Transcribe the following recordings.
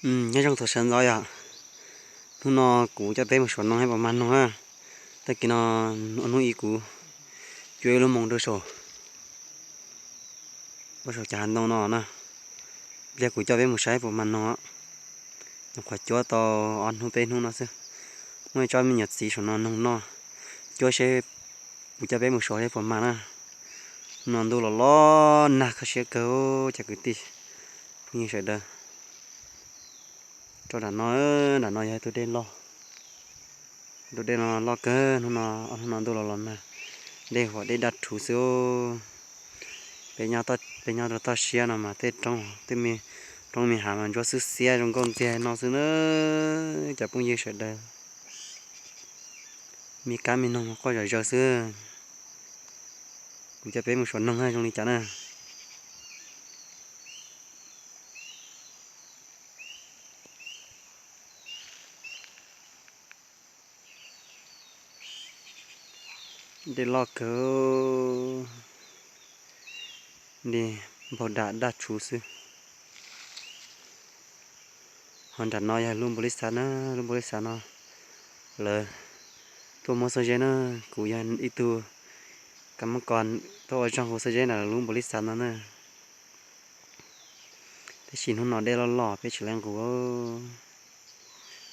Nyob zoo thaum sawv ntxov yom, hnub no kuv coj peb mus saum noog saib puas mag noog na. Tag kis no ua hnub ib kuv cuab ib lub moo rau saum, rau saum cov hav ntoo no na. Pliag kuv coj peb mus saib puas mag noog. Nyuam qhuav cuab tau ob hnub peb hnub no xwb. Muaj ib tsob me nyuam txiv saum no noog noj, cuab seb kuv coj peb mus saib puas mag na. Hnub no ntuj los los nag kho siab kawg cov kwv tij phooj ywg sawv daws. Rau nram no, nram no yog tus dej loj, tus dej no loj kawg. Hnub no, hnub no ntuj los los nag, dej huam dej daj rhuv xwb. Peb nyob rau toj siab no mas tej roob, tej me roob me hav mas ntsuab xwb xiab zoo nkauj ntxiag no xwb na, cov phooj ywg sawv daws. Me kab me noog quaj zom zaws xwb. Kuv coj peb mus saum noog zoo li cas na. Dej loj kawg li, npau dam daj rhuv xwb. Ho nram no yog lub npau lis xav na, lub npau lis xav no lawv tuaj muab xub zeb na. Kuv yog ib tug kab mob kos tuaj ua zog hu xub zeb ntawm lub npau lis xav no na. Tab sis hnub no dej loj loj peb tsis lab nqus.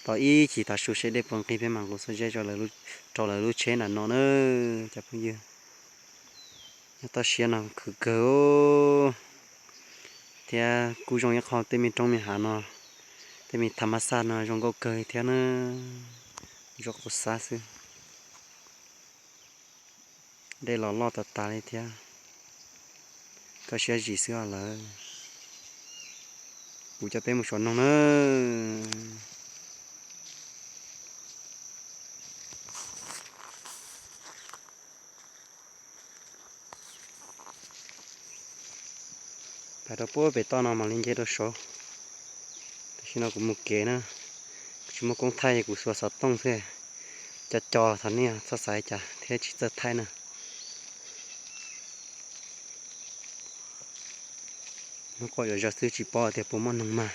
Tos ib chim tav su seb dej puas nqig peb mam nqus xub zeb rau lawv lub tsheb nram no na, cov phooj ywg. Nyob toj siab no khwv kawg thiab kuj zoo ib qho tej me roob me hav no, tej me tham mas xaj no zoo nkauj kawg thiab na. Zuaj qub xab xwb. Dej los loj tas tas li thiab. Koj siab zim xwb os lawm. Kuv coj peb mus saum noog na. Pais rau puag pem toj no mam li nce rau saud. Tam sim no kuv mus kev na, kuv tsis muaj koob thaij, kuv xuas xov tooj xwb. Co co thov nej txhob xav li cas thiab tsis txawj thaij na. Hnub quaj zom zaws xwb tsis paub tias puas muaj noog mag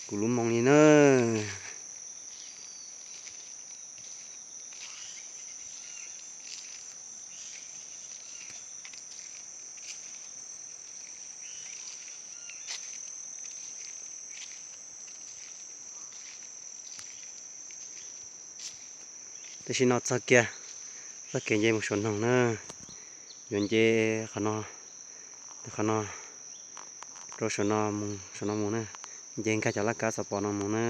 kuv lub moo li na. Tam sim no txog kiag, txoj kev nce mus saum noog na. Yuav nce qhov no, qhov no rau saum no mus, saum no mus na. Nce nkag cov laj kab xov pom no mus na.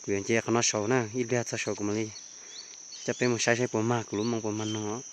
Kuv yuav nce qhov no saud na, ib pliag txog saud kuv mam li coj peb mus saib saib puas mag kuv lub moo puas mag noog.